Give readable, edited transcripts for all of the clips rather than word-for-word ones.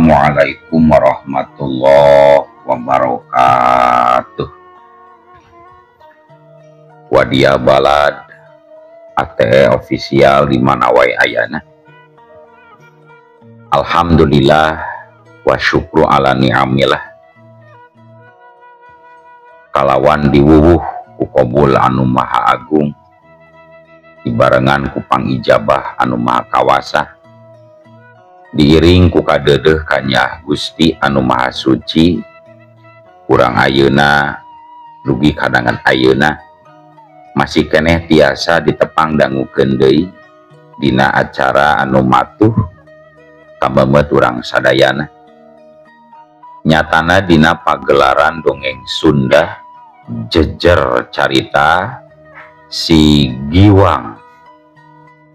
Assalamualaikum warahmatullahi wabarakatuh. Wadia Balad ATE official di mana wae ayana. Alhamdulillah wa syukru ala ni'amillah. Kalawan diwuwuh ku qabul anu maha agung, dibarengan ku pangijabah anu maha kawasa, diiring ku kadeudeuh kanyah Gusti anu maha suci. Kurang ayeuna dugi kadangan ayeuna masih keneh tiasa ditepang dangukeun deui dina acara anu matuh kamemet urang sadayana. Nyatana dina pagelaran dongeng Sunda jejer carita si Giwang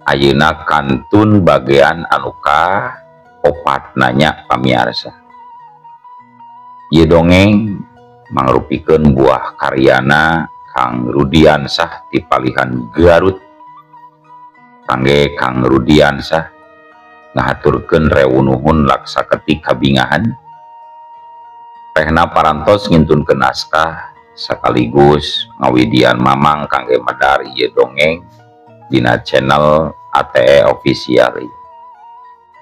ayeuna kantun bagian anu ka opat nanya pamiarsa. Ieu dongeng mangrupikeun buah karyana Kang Rudiansah ti palihan Garut. Kangge Kang Rudiansah ngahaturkeun rewunuhun laksa ketik kabingahan. Rehna parantos ngintunkeun naskah sekaligus ngawidian mamang kangge medar ieu dongeng dina channel ATE official.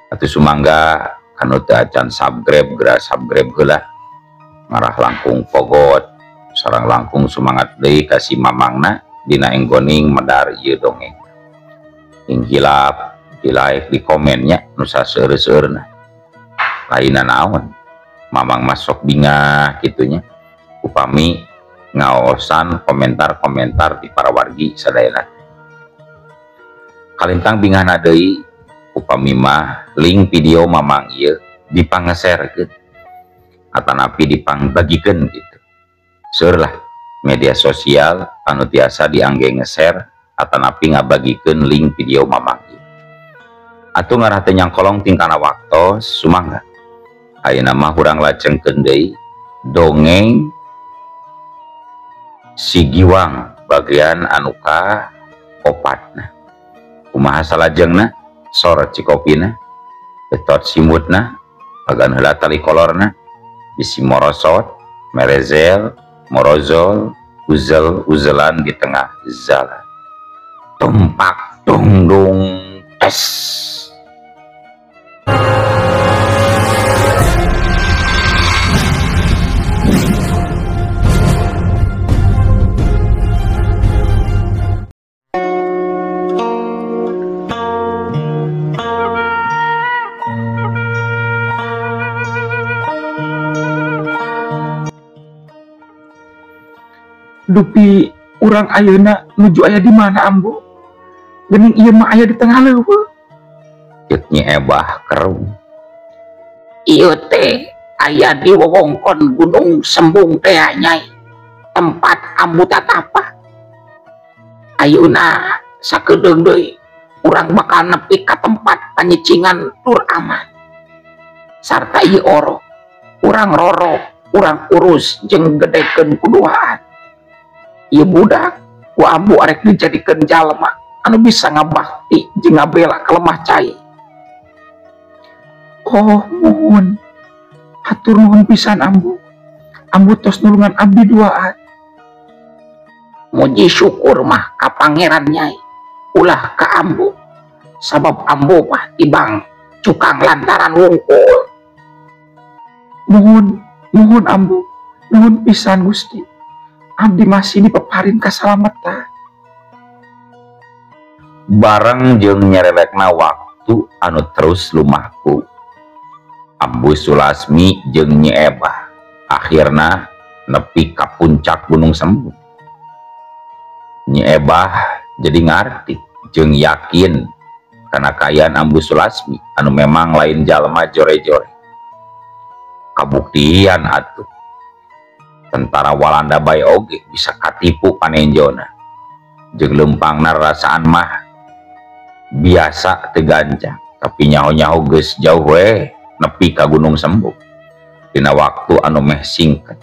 Atuh sumangga kanu teu acan subscribe geura subscribe heula, ngarah langkung pogot sareng langkung sumangat deui ka si mamangna dina enggoning medar ieu dongeng. Ing hilap di like di komennya nu saseueur-seueurna. Lainna naon mamang masuk bingah kitunya upami ngaosan komentar-komentar di para wargi sadayana. Kalintang bingahna deui upami mah link video mamang ieu dipangeserkeun atanapi dipangbagikeun gitu. Seueur lah media sosial anu tiasa diangge ngeser atanapi ngabagikeun link video mamang ieu. Atuh ngarah teu nyangkolong tingkana waktos sumangga. Ayeuna mah urang lajengkeun deui dongeng si Giwang bagian anu ka opatna. Kumaha salajengna? Sor cikopina, betot simutna, pagan heula tali kolorna, bisi morosot, merezel, morozol, uzel uzelan di tengah jalan. Tumpak dungdung tes. Dupi urang ayeuna nuju aya di mana ambu? Geuning ieu mah aya di tengah leuweung. Ceuk Nyi Ebah kerung. Ieu teh aya di wewengkon Gunung Sembung teh nyai, tempat ambu tatapa. Ayeuna sakedeung deui urang bakal nepi ka tempat panyicingan tur aman. Sarta ieu oro, urang roro, urang urus jeung gedekeun kuduaan. Ieu budak ku ambu arek dijadikeun jalma anu bisa ngabakti jeung ngabela ka lemah cai. Oh muhun, hatur nuhun pisan ambu. Ambu tos nulungan abdi duaan. Muji syukur mah ka pangeran nyai, ulah ka ambu. Sabab ambu mah tibang cukang lantaran wungkul. Muhun, muhun ambu, nuhun pisan Gusti. Abdi masih dipeparin kasalamatan. Bareng jeung nyerelekna waktu anu terus lumaku. Ambu Sulasmi jeung Nyi Ebah akhirna nepi ka puncak Gunung Sembung. Nyi Ebah jadi ngarti jeung yakin kana kaayaan Ambu Sulasmi anu memang lain jalma jore-jore. Kabuktian atuh tentara Walanda bae oge bisa katipu panenjona. Jeung leumpangna rasaan mah biasa teu gancang, tapi nyaho-nyaho geus jauh we nepi ka Gunung Sembung dina waktu anu meh singkat.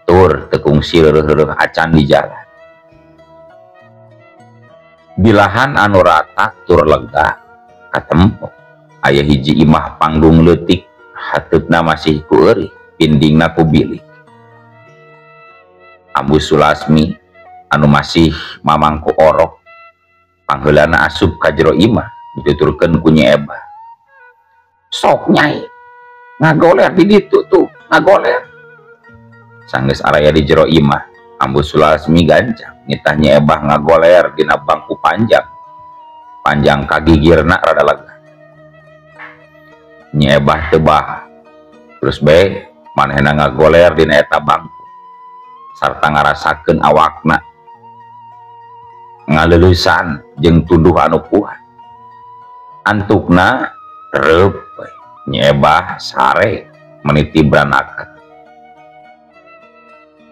Tur teu kungsi reureuh-reureuh acan di jalan. Bilahan anu rata tur lega katempo aya hiji imah panggung leutik Hateupna masih ku eurih, pindingna ku bilik. Ambu Sulasmi anu masih mamangku orok pangheulana asup ka jero imah dituturkeun ku Nyi Ebah. Sok Nyai ngagoler di ditu tuh, ngagoler. Sanggeus araya di jero imah, Ambu Sulasmi gancang nitah Nyi Ebah ngagoler dina bangku panjang. Panjang kagigirna rada lega. Nyi Ebah teu bah. Terus bae manehna ngagoler dina eta bangku sarta ngarasakeun awakna ngaleulesan jeung tunduh anu kuat. Antukna reup we. Nyi Ebah sare meniti beranakan.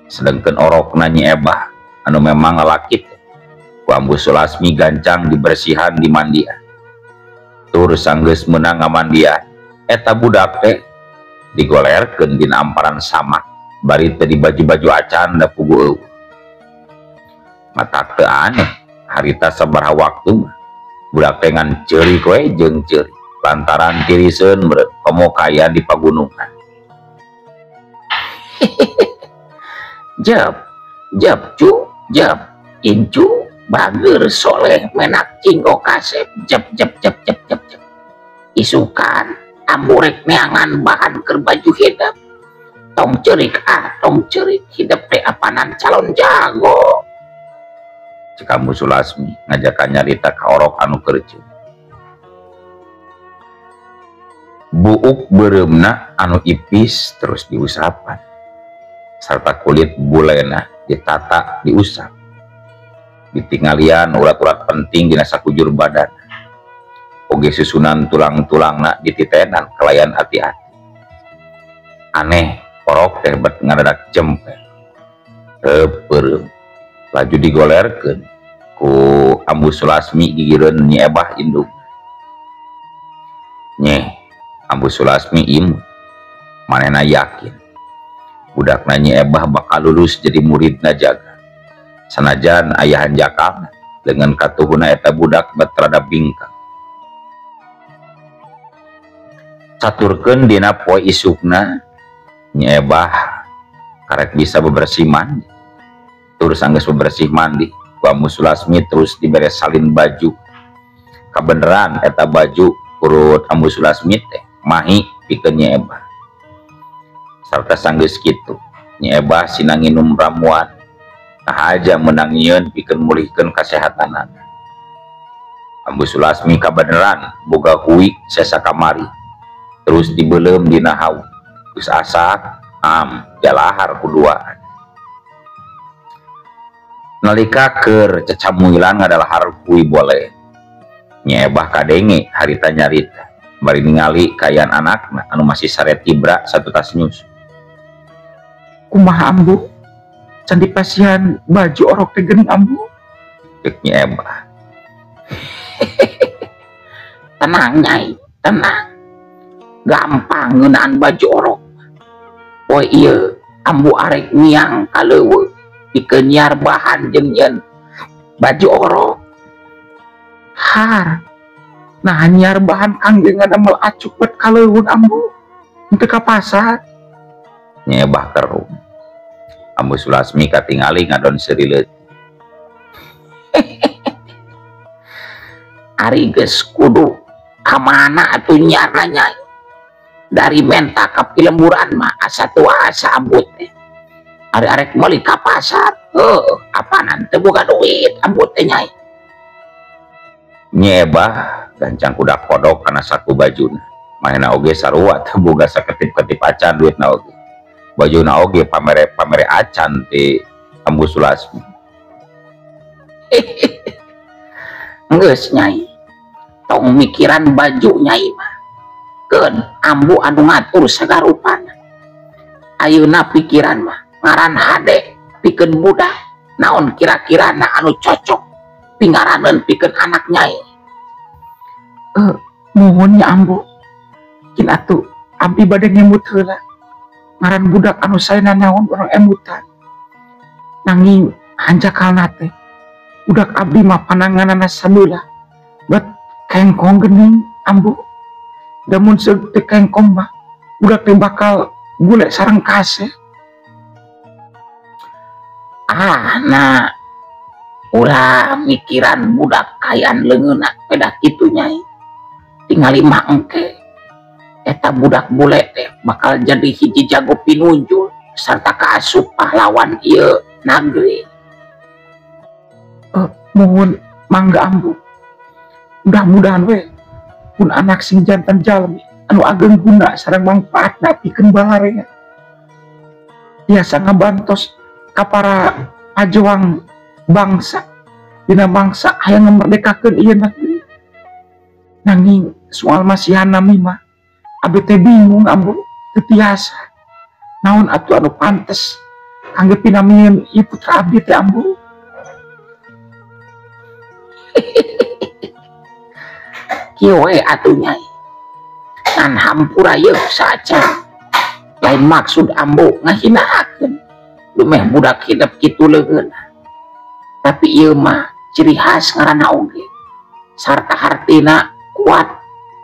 Sedengkeun orokna Nyi Ebah anu memang lalaki teh ku Ambu Sulasmi gancang dibersihan dimandian. Tur sanggeus meunang ngamandian eta budak teh digolerkeun dina amparan samak bari teh di baju-baju acan da puguh eueuh. Matak teu aneh harita sabaraha waktu mah budak teh ngan ceurik we jeung ceurik lantaran tiriseun meureun komo kaya di pagunungan. Jep, jep cu, jep, incu, bager soleh menak cinggo kasep, jep jep jep jep jep jep. Isukan ambu rek neangan bahan keur baju hidep. Tong ceurik ah, tong ceurik hidep teh apanan calon jago. Cek Ambu Sulasmi ngajakan nyarita ka orok anu keur ceurik. Buuk beureumna anu ipis terus diusapan sarta kulit bulena ditata diusap. Ditingalian urat-urat penting dina sakujur badan. Oge susunan tulang-tulangna dititenan kalayan hati-hati. Aneh orok teh bet ngadadak jempe. Reup beureum laju digolerkeun ku Ambu Sulasmi gigireun Nyi Ebah indung. Nyeh Ambu Sulasmi imut. Manehna yakin budakna Nyi Ebah bakal lulus jadi muridna jaga. Sanajan aya hanjakalna dengan katuhuna eta budak bet rada bingkang. Caturkeun dina poe isukna Nyi Ebah karek bisa bebersih mandi. Terus anggeus bebersih mandi ku Ambu Sulasmi terus dibere salin baju. Kabeneran eta baju urut Ambu Sulasmi teh mahi pikeun Nyi Ebah. Sarta sanggeus kitu Nyi Ebah sina nginum ramuan nah aja meunang nyieun pikeun mulihkeun kasehatanana. Ambu Sulasmi kabeneran boga hui sesa kamari terus dibeuleum dina hawu geus asak am jalahar kuduaan. Nalika keur cacamuilan ngadalahar hui boleh Nyi Ebah kadenge harita nyarita bari ningali kaayaan anakna anu masih sare tibra satutas nyusu. Kumaha Ambu? Can dipasihan baju orok teh geuning Ambu? Cek Nyi Ebah. Tenang Nyai, tenang. Gampang ngeunaan baju orok. Poe ieu Ambu arek miang ka leuweung pikeun nyiar bahan jeung nyeun baju orok. Har. Nah nyiar bahan kangge ngadamel acuk bet ka leuweung Ambu. Henteu ka pasar. Nyi Ebah kerung. Ambu Sulasmi katingali ngadon seuri leutik. Ari geus kudu ka mana atuh nyiarna Nyai? Dari menta ka pilemburan mah asa tua asa ambu teh. Ari arek meuli ka pasar, heuh, apanan teu boga duit ambu teh Nyai. Nyi Ebah gancang kudak kodok kana saku bajuna. Manehna oge sarua teu boga saketip-ketip acan duitna oge. Bajuna oge pamere-pamere acan ti Ambu Sulasmi. Geus Nyai, tong mikiran baju Nyai mah. Keun ambu anu ngatur sagarupana. Ayeuna pikiran mah ngaran hade pikeun budak naon kira-kirana anu cocok pingaraneun pikeun anak Nyai. Nuhun nya ambu. Kin atuh abdi bade ngemut heula. Ngaran budak anu saena naon urang emutan. Nanging hanjakalna teh budak abdi mah pananganana sabeula. Bet kengkong geuning ambu. Da mun seug teu kengkong mah Budak teh bakal bule sareng kasep. Ah nah ulah mikiran budak kayan leungeunna pedah kitu nyai. Tingali mah engke eta budak bule teh bakal jadi hiji jago pinunjul sarta kaasup pahlawan ieu nagri. Mohon mangga ambu. Mudah-mudahan we pun anak sing jantan jalmi anu ageng guna sareng mangfaatna pikeun balarea. Biasa ngabantos ka para pajuang bangsa dina bangsa hayang ngamerdekakeun ieu negeri. Nanging soal masihan nami mah abdi teh bingung ambu, teu tiasa. Naon atuh anu pantes kangge pinamieun ieu putra abdi teh ambu? Kieu we atuh nyai. Ngan hampura yeuh saja. Lain maksud ambu ngahinaakeun. Dumeh budak hidup kitu leungeunna. Tapi ieu mah ciri khas ngaranna oge. Sarta hartina kuat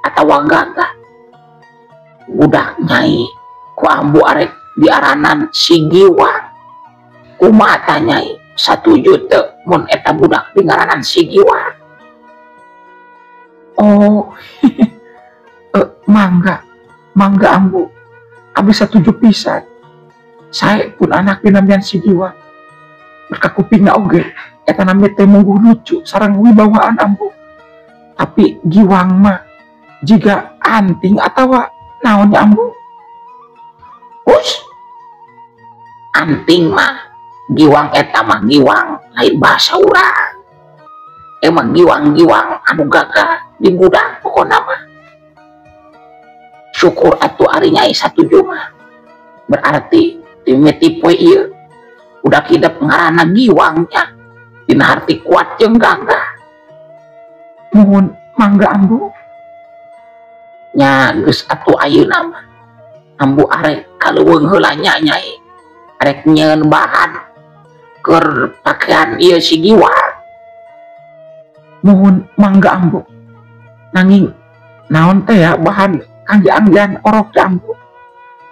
atawa gagah. Budak nyai ku ambu arek diaranan si Giwang. Kumaha tah nyai satuju teu mun eta budak dingaranan si Giwang? Oh, mangga, mangga ambu, abdi satuju pisan. Sae pun anak dinamian si Giwang. Berkakupingna oge, eta nami teh mungguh lucu sareng wibawaan ambu. Tapi Giwang mah jiga anting atawa naonnya ambu? Hus, anting mah Giwang eta mah Giwang lain bahasa urang. Emang Giwang-giwang anu gagah di budak pokona mah. Syukur atuh ari nyai satuju mah. Berarti timiti poe ieu budak hidup ngaranna Giwangnya dina harti kuat jeung gagah. Nuhun mangga ambu. Nya geus atuh ayeuna mah ambu arek kaleuweung heula nya nyai. Arek nyeun bahan keur pakaian ieu si Giwang. Nuhun mangga ambu. Nanging naon teh ya bahan kangge anggean orok teh ambu.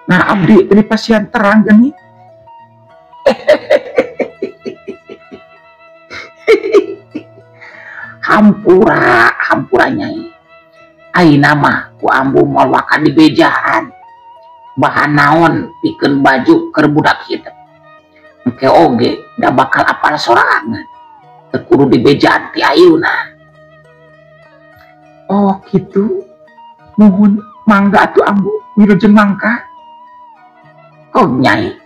Nah abdi teu dipasihan terang geuning. Hampura, hampura nyai. Ayeuna mah ku ambu moal waka dibejaan. Bahan naon pikeun baju keur budak hidup. Engke oge da bakal apal sorangan. Teu kudu dibejaan ti ayeuna. Oh gitu. Nuhun mangga atuh ambu wilujeng mangka. Oh nyai,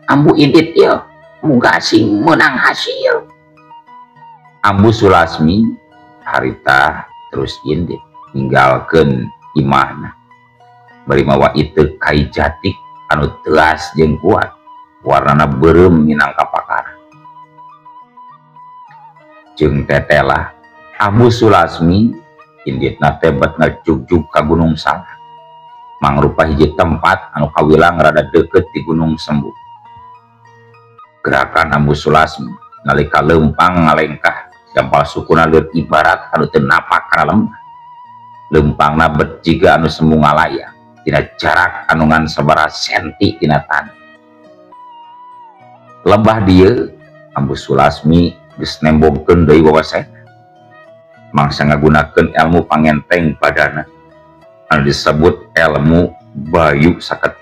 ambu indit ieu muga sing meunang hasil. Ambu Sulasmi harita terus indit ninggalkeun imahna. Bari mawa ieu kai jatik anu teas jeung kuat, warnana beureum minangka pakar. Jeung tetela Ambu Sulasmi inditna teh bet ngajugjug ka Gunung Salak. Mangrupa hiji tempat anu kawilang rada deukeut di Gunung Sembuh. Gerakan Ambu Sulasmi nalika leumpang ngalengkah gampal sukuna leuit ibarat anu teu napak kana lembah. Leumpangna bet jiga anu semu ngalayang dina jarak anu ngan sabaraha senti dina tanah. Lebah dieu Ambu Sulasmi geus nembongkeun deui wawasena. Mangsa ngagunakeun ilmu pangenteng badana anu disebut ilmu bayu saket.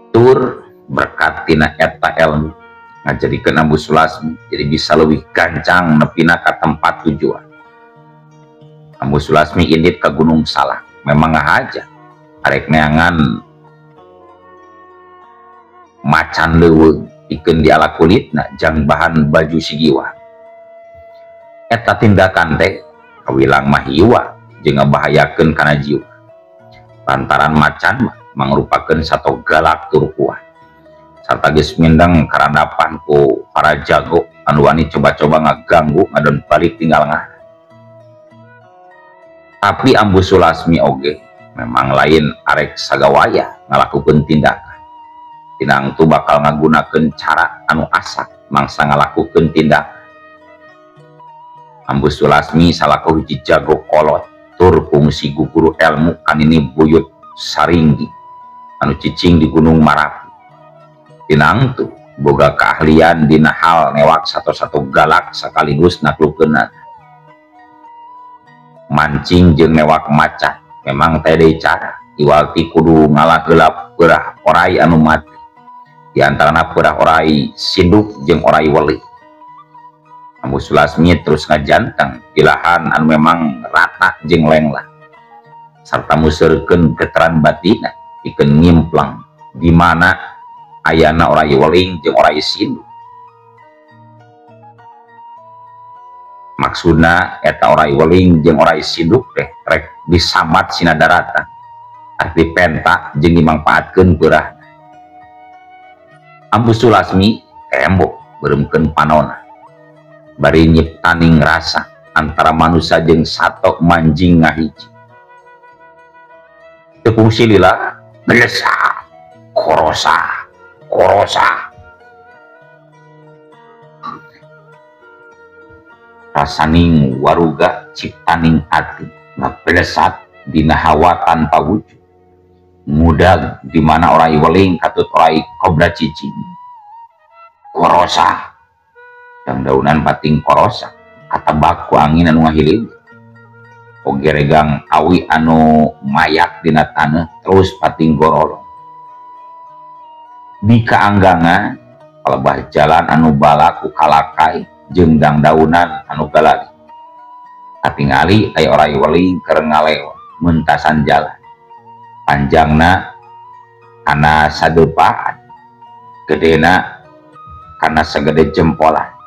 Tur berkat tina eta ilmu ngajadikeun Ambu Sulasmi jadi bisa leuwih gancang nepina ka tempat tujuan. Ambu Sulasmi indit ka Gunung Salak memang ngahaja arek neangan macan leuweung pikeun diala kulitna jang bahan baju si Giwang. Eta tindakan teh kawilang mah hiwa jeung ngabahayakeun kana jiwa. Lantaran macan mah mangrupakeun sato galak tur kuat. Sarta geus mindeng karandapan ku para jago anu wani coba-coba ngaganggu ngadon balik tinggal ngah. Tapi Ambu Sulasmi oge memang lain arek sagawaya ngalakukeun tindakan. Tinangtu bakal ngagunakeun cara anu asak mangsa ngalakukeun tindakan. Ambu Sulasmi salaku hiji jago kolot tur Tur kungsi guguru ilmu kanini buyut Saringgi anu cicing di Gunung Marapi. Tinangtu boga keahlian dina hal newak satu-satu galak sekaligus naklukeunna. Mancing jeung newak macan memang teh deui cara iwalti kudu ngalah heula peurah orai anu mati. Di antarana peurah orai sinduk jeung orai weli. Ambu Sulasmi terus ngajanteng di lahan anu memang rata jeung lenglah sarta museurkeun getaran batina pikeun ngimplang di mana ayana orai weling jeung orai sinduk. Maksudna eta orai weling jeung orai sinduk teh rek disamat sina daratan, arek dipenta jeung dimangpaatkeun peurah. Ambu Sulasmi tembok beureumkeun panona bari nyiptaning rasa antara manusia jeung sato manjing ngahiji. Teu kungsi lila belesa korosa korosa. Rasaning waruga ciptaning ati ngabelesat dina hawa tanpa wujud. Mudag di mana orai weling katut orai kobra cicing. Korosa dang daunan pating korosa katebak ku angin anu ngahiling. Oge regang awi anu mayak dina taneuh terus pating gorolong. Di kaanggangan palebah jalan anu balak ku kalakai jeung dang daunan anu galali. Katingali aya orai weling keur ngalewa mentasan jalan. Panjangna kana sadepaan, gedena kana sagede jempolan.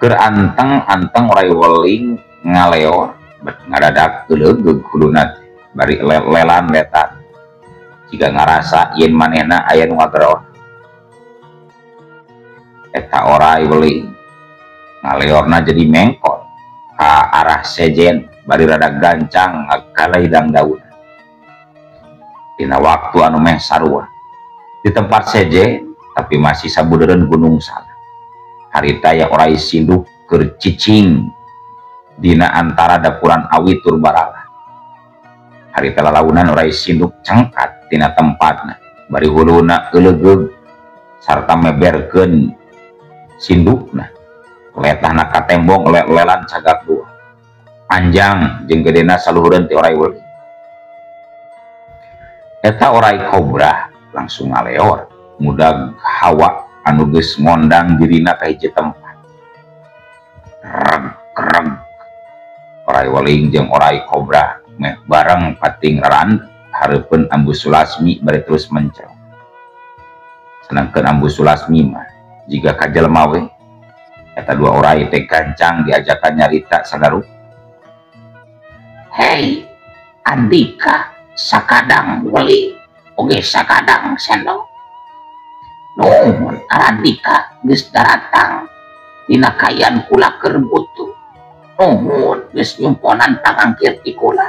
Keur anteng-anteng orai weling ngaleor bet ngadadak geuleugeuh huluna teh bari lelan letan. Jiga ngarasa yen manehna aya nu ngageroan. Eta orai weling ngaleorna jadi mengkol ka arah sejen bari rada gancang ngagalai dangdaun. Dina waktu anu meh sarua di tempat sejen tapi masih sabudeureun Gunung Salak. Harita ya orai sinduk keur cicing dina antara dapuran awi tur barala. Harita lalaunan orai sinduk cengkat tina tempatna bari huluna eulegeug sarta meberkeun sindukna. Letahna katembong lelan cagak dua. Panjang jeung gedena saluhureun ti orai weling. Eta orai kobra langsung ngaleor mudag hawa anu geus ngondang dirina ka hiji tempat. Reg reg. Orai weling jeung orai kobra meh bareng pating rarandeg hareupeun Ambu Sulasmi bari terus mencrong. Sedangkeun Ambu Sulasmi mah jiga ka jelema we. Eta dua orai teh gancang diajakan nyarita sadarup. Hei Andika sakadang weling oge sakadang sendok. Nuhun Arandika geus daratang dina kayan kula keur butuh. Nuhun geus nyumponan pangangkir ti kula.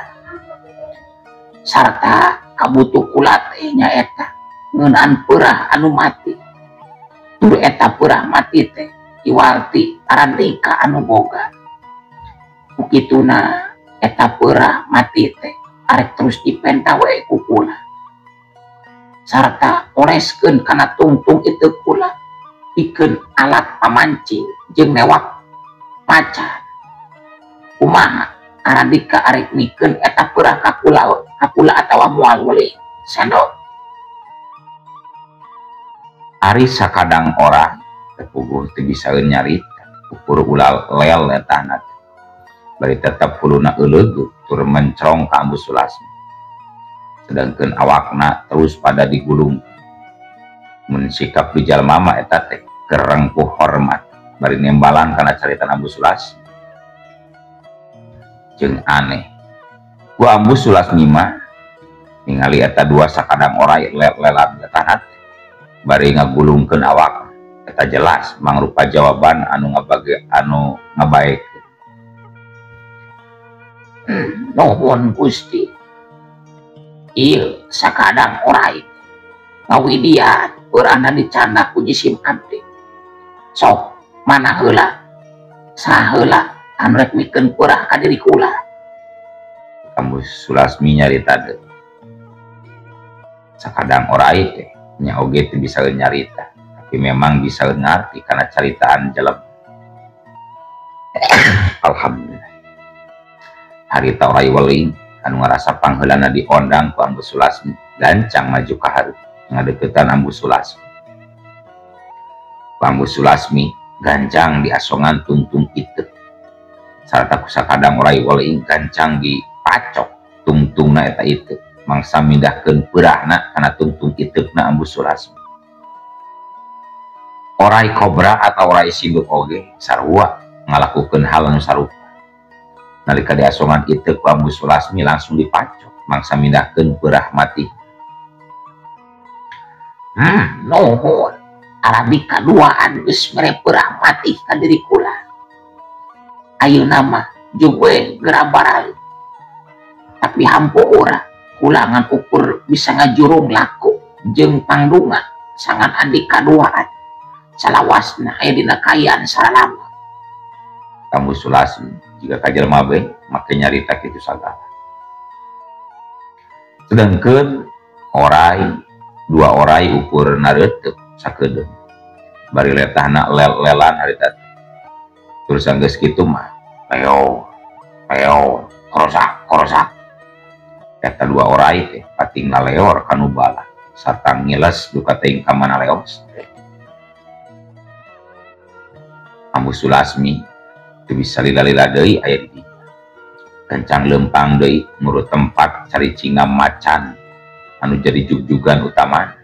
Sarta kabutuh kula teh nyaeta ngeunaan peurah anu mati. Tur eta peurah mati teh iwalti Arandika anu boga. Ku kituna eta peurah mati teh arek terus dipenta we ku kula. Sarta oleskeun kana tungtung itu kula pikeun alat pamancing jeung newak macan. Kumaha Arandika arek mikeun eta peurah ka kula atawa moal weling sendok. Ari sakadang orang tepuguh teu bisaeun nyarita ukur ulah lel letahna teh bari tetep huluna euleugeuh tur mencrong ka Ambu Sulasmi. Sedangkeun awakna terus pada digulung. Mun sikap di jalma mah eta teh kerengkuh hormat bari nembalan kana caritan Ambu Sulasmi. Jeung aneh ku Ambu Sulasmi mah ningali eta dua sakadang orai lelan letahna teh bari ngagulungkeun awak eta jelas mangrupa jawaban anu ngabage anu ngabaekeun. Nuhun Gusti. Ieu sakadang orai ngawidian peurahna dicandak ku jisim abdi. Sok mana heula saha heula anu rek mikeun peurah ka diri kula. Ambu Sulasmi nyarita deui. Sakadang orai teh nya oge teu bisa nyarita, tapi memang bisa ngarti karena caritaan jelema. Alhamdulillah. Harita orai weling anu ngarasa pangheulana diondang ku Ambu Sulasmi, gancang maju ka hareup ngadeukeutan Ambu Sulasmi. Ku Ambu Sulasmi gancang diasongan tungtung itu. Sarta ku sakadang orai weling gancang dipacok tungtungna eta itu. Mangsa mindahkeun peurahna kana tungtung iteupna Ambu Sulasmi. Orai kobra atau orai sinduk oge sarua ngalakukeun hal anu sarupa. Nalika diasongan iteup ku Ambu Sulasmi langsung dipacok mangsa mindahkeun peurah mati. Nuhun Arabi kaduaan geus mere peurah mati ka diri kula. Ayeuna mah jeung we geura baraleuh. Tapi hampura kula ngan ukur bisa ngajurung laku jeung pangdunga sangan adik kaduaan. Salawasna aya dina kaayaan saralama. Ambu Sulasmi jika ka jelema bae make nyarita kitu sagala. Sedangkeun orai dua orai ukur nareuteuk sakedeung. Bari letahna lel-lelan harita. Terus anggeus kitu mah leo leo korosak korosak. Eta dua orai teh pating ngaleor kanu bala sarta ngiles duka teuing ka mana leos. Ambu Sulasmi teu bisa lila-lila deui aya di dinya. Gancang leumpang deui ngurut tempat caricinga macan anu jadi jugjugan utama.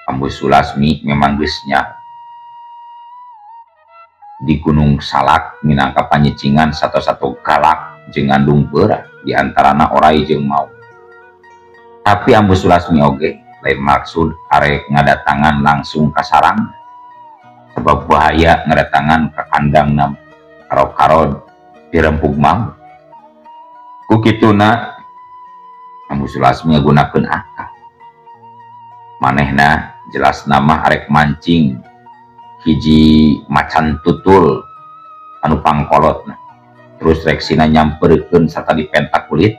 Ambu Sulasmi memang geus nyaho di Gunung Salak minangka panyicingan satu-satu galak jeung ngandung peurah di antarana orai jeung maung. Tapi Ambu Sulasmi oge lain maksud arek ngadatangan langsung ka sarang, sebab bahaya ngadatangan ka kandang nam karo-karo dirempug maung. Ku kituna Ambu Sulasmi ngagunakeun akal. Manehna jelas nama arek mancing hiji macan tutul anu pangkolotna. Terus reksina nyamperkeun sarta dipentak kulit.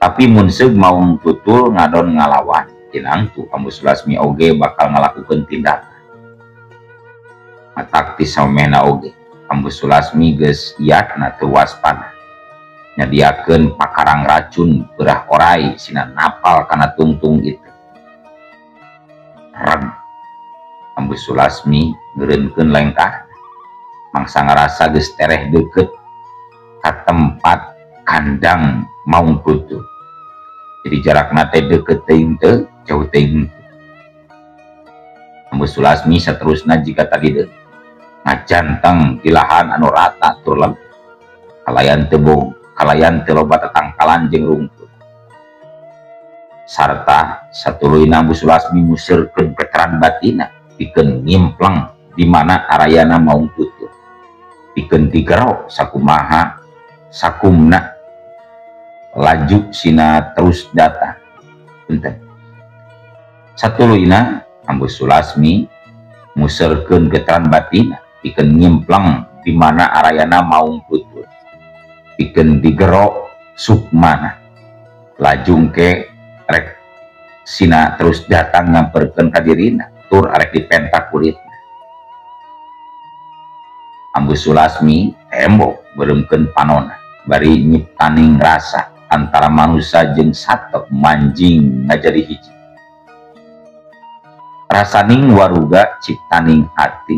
Tapi mun seug maung tutul ngadon ngalawan, tinangtu Ambu Sulasmi oge bakal ngalakukeun tindakan. Taktis samemehna oge Ambu Sulasmi geus iatna teu waspada. Nyadiakeun pakarang racun peurah orai sina napal kana tungtung itu. Reg Ambu Sulasmi ngeureunkeun lengkah mangsa ngarasa geus tereh deukeut ka tempat kandang maung tutul. Jadi jarakna teh deukeut teuing teu, jauh teuing. Ambu Sulasmi saterusna jika tadi deui ngajanteng di lahan anu rata tur leg. Kalayan teu bog, kalayan teu loba tatangkalan jeung rungkut. Sarta satuluyna Ambu Sulasmi museurkeun veteran batina pikeun ngimpleng di mana arayana maung tutul. Pikeun digero sakumaha sakumna laju sina terus datang. Punten. Satuluyna Ambu Sulasmi museurkeun getaran batina pikeun ngimpleng di mana arayana maung tutul. Pikeun digero sukmana lajung ke rek sina terus datang nyamperkeun ka dirina tur arek dipentak kulitna. Ambu Sulasmi tembok beureumkeun panona bari nyiptaning rasa antara manusia jeung sato manjing ngajadi hiji. Rasaning waruga ciptaning ati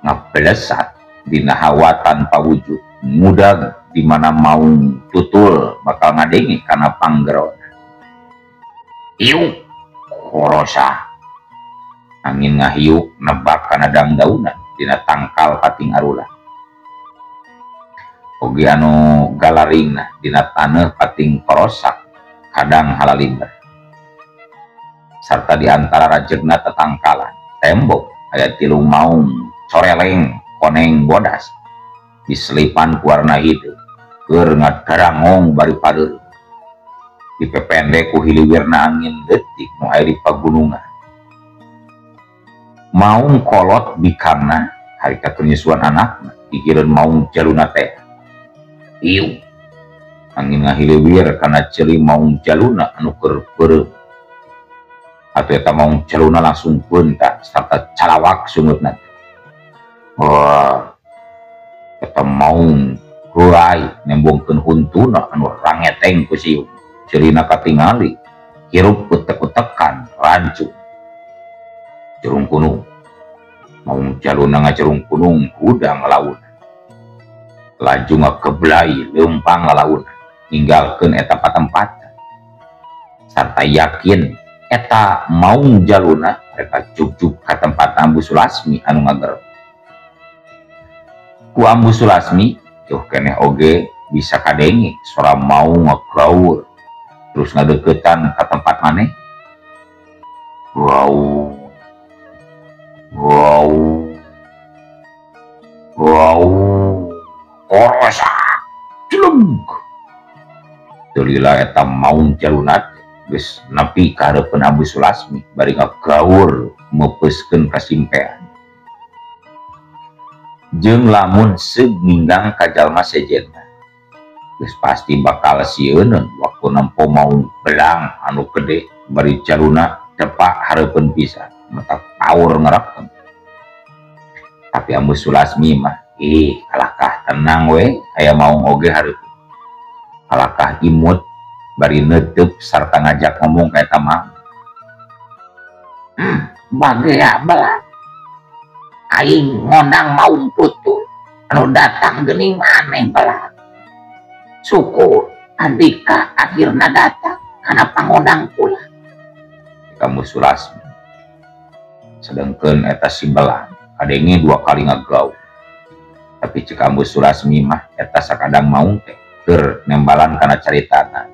ngabelesat dina hawa tanpa wujud mudag di mana maung tutul bakal ngadenge kana panggerona. Iuk korosa angin ngahiuk nebak kana dangdaunan dina tangkal pating arula. Oge anu galaringna dina taneuh pating korosak kadang halalimber. Sarta di antara rajegna tetangkalan tembok aya tilu maung coreleng koneng bodas diselipan ku warna hideung keur ngadarangong bari padeul dipepende ku hiliwirna angin leutik nu aya di pagunungan. Maung kolot bikangna harita keur nyusuan anakna pikireun maung jaluna teh. Ieu Angin ngahiliwir kana ceuli maung jaluna anu keur peureum. Atuh eta maung jaluna langsung peunta sarta calawak sungutna. Wah, eta maung heuay nembongkeun huntuna anu rangeteng ku siung. Ceulina katingali hirup utek-utekan rancu. Jerung kunung maung jaluna ngajerung kunung hudang laun. Laju ngakeblai leumpang lalaun ninggalkeun eta patempatan. Sarta yakin eta maung jaluna rek jugjug ka tempat Ambu Sulasmi anu ngager. Ku Ambu Sulasmi jauh keneh oge bisa kadenge sora maung ngagaur terus ngadeukeutan ka tempat maneh. Wow. Wow. Wow. Korosa. Jeleng. Teu lila eta maung jaluna geus nepi ka hareupeun Ambu Sulasmi bari ngagaur meupeuskeun kasimpean. Jeung lamun seug ninggang ka jalma sejenna geus pasti bakal sieuneun waktu nempo maung belang anu gede bari jaluna tepak hareupeun pisan mata paur ngerekem. Tapi Ambu Sulasmi mah ih kalakah tenang we aya maung oge hareupeun. Kalakah imut bari neuteup sarta ngajak ngomong ka eta maung. Bagea belang aing ngondang maung tutur anu datang geuning maneh belang. Syukur andika akhirna datang kana pangondang kula. Ambu Sulasmi sedengkeun eta si belang kadenge dua kali ngagaw. Tapi cek Ambu Sulasmi mah eta sakadang maung teh keur nembalan kana caritana.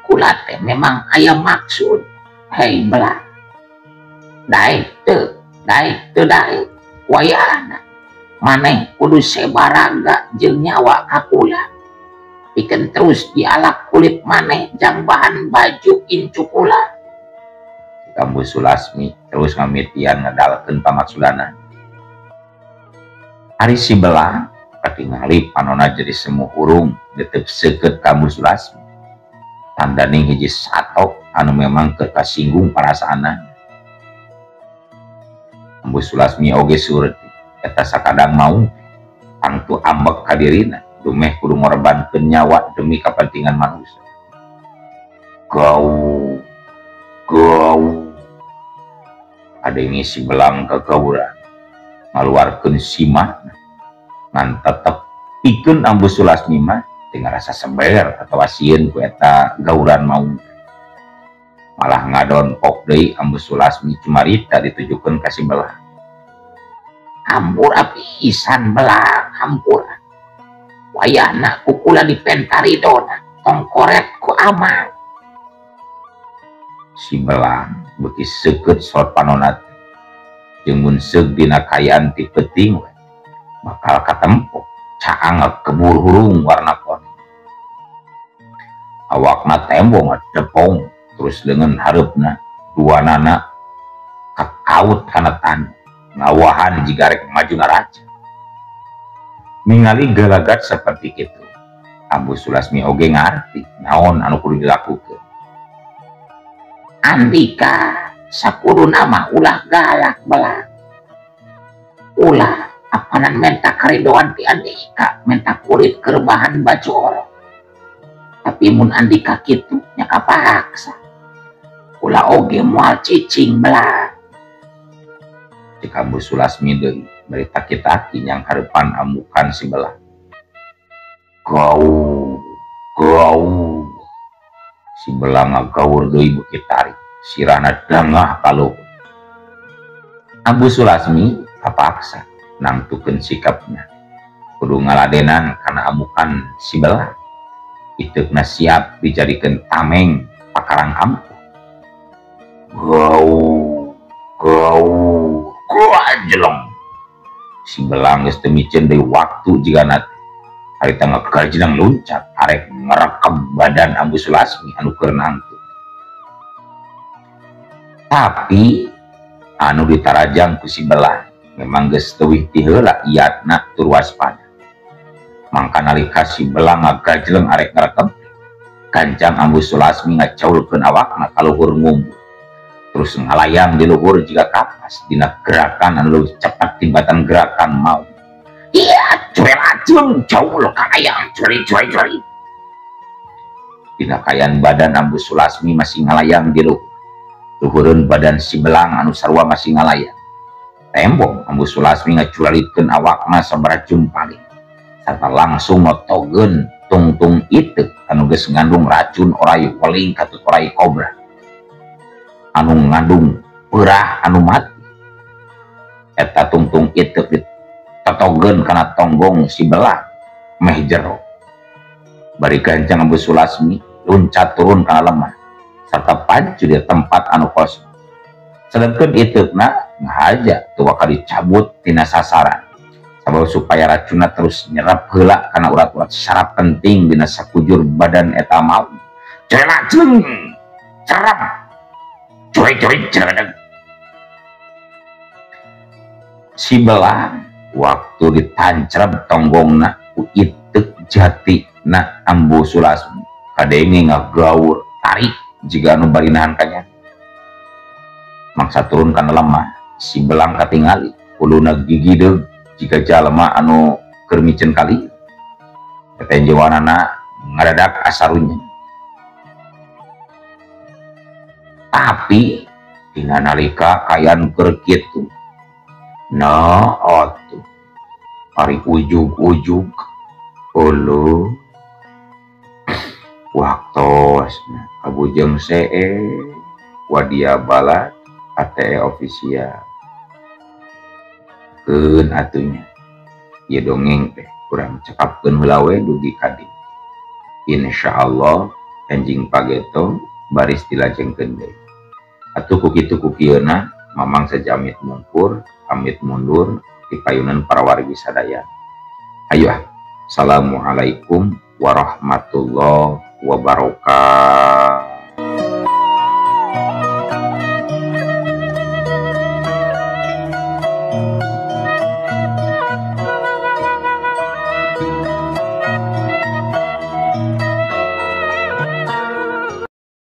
Kula teh memang aya maksud. Hei belang, daek teu, daek teu daek, wayahna maneh kudu sebaraga jeung nyawa ka kula. Pikeun terus dialak kulit maneh jang bahan baju incu kula. Ambu Sulasmi terus ngamitian ngedalkeun pamaksudana. Ari si belang katingali panona jadi semu hurung detep seukeut ka Ambu Sulasmi. Tandaning hiji sato anu memang keur kasinggung perasaanna. Ambu Sulasmi oge sureuti eta sakadang maung tangtu ambek ka dirina dumeh kudu ngorbankeun nyawa demi kapentingan manusia. Gau gau adenge si belang kagauran ngaluarkeun simah ngan tetep pikeun Ambu Sulasmi mah teu ngarasa seber atawa sieun ku eta gauran maung. Malah ngadonpok deui Ambu Sulasmi cumarita ditujukeun ka si belang. Hampura pisan belang, hampura. Wayahna ku kula dipentaridona, tongkoret ku amal. Si belang beuki seukeut sorot panona teh. Jeung mun seug dina kaayaan ti peuting we bakal katempo caang kebur hurung warna koneng. Awakna tembong depong terus leungeun hareupna duanana kakaut kana taneuh ngawahan jiga rek maju naraca. Ningali gelagat seperti itu, Ambu Sulasmi oge ngarti naon anu kudu dilakukeun. Andika sakuduna mah ulah galak belang. Ulah apanan menta karidoan ti andika, menta kulit keur bahan baju orok. Tapi mun andika kitu nya kapaksa. Kula oge moal cicing belang. Cek Ambu Sulasmi deui bari taki-taki nyang hareupan amukan si belang. Gau gau si belang ngagaur deui beuki tarik sirahna dangah kaluhur. Ambu Sulasmi kapaksa nangtukeun sikapna kudu ngaladenan kana amukan si belang. Iteukna siap dijadikeun tameng pakarang ampuh. Gau gau jeleng si belang geus teu miceun deui waktu jigana teh. Harita ngagajenang luncat arek ngerekem badan Ambu Sulasmi anu keur nangtung. Tapi anu ditarajang ku si belang memang geus teuih ti heula iatna tur waspada. Mangka nalika si belang ngagajleng arek ngarekem gancang Ambu Sulasmi ngacaulkeun awakna ka luhur ngumbu terus ngalayang di luhur jiga kapas dina gerakan anu leuwih cepat tibatan gerakan mau. Iya curelajeng jauh kaayang curi curi curi. Dina kayan badan Ambu Sulasmi masih ngalayang di luhur. Luhureun badan si belang anu sarua masih ngalayang. Tembong Ambu Sulasmi ngacuralikeun awakna sabaraha jumpaling sarta langsung ngotogeun tungtung iteuk anu geus ngandung racun orai weling katut orai kobra anu ngandung peurah anu mati. Eta tungtung iteuk ditotogeun kana tonggong si belang meh jero. Bari gancang Ambu Sulasmi luncat turun kana lemah serta pancu di tempat anu kosong. Sedangkan iteukna ngahaja teu bakal dicabut tina sasaran sabab supaya racunna terus nyerap heula kana urat-urat saraf penting dina sakujur badan eta mau. Cerelajeng cerap curi-curi cerelajeng. Si belang waktu ditancrep tonggongna ku iteuk jatina Ambu Sulasmi kadenge ngagaur tarik jiga anu bari nahan kanya. Mangsa turun kana lemah si belang katingali kuluna gigideug jiga jalma anu keur miceun kali. Tetenjewanana ngadadak asarunya. Tapi dina nalika kayan keur kitu nah atuh ari ujug-ujug ulu waktosna kabujeng see wadia balat ATE official keun atunya ieu dongeng teh kurang cekapkeun heula we dugi ka dieu. Insyaallah enjing pageto baris dilajengkeun deui. Atuh ku kitu ku kieuna mamang sajamit mungkur amit mundur di payunan para wargi sadaya. Ayo ah. Assalamualaikum warahmatullahi wabarakatuh.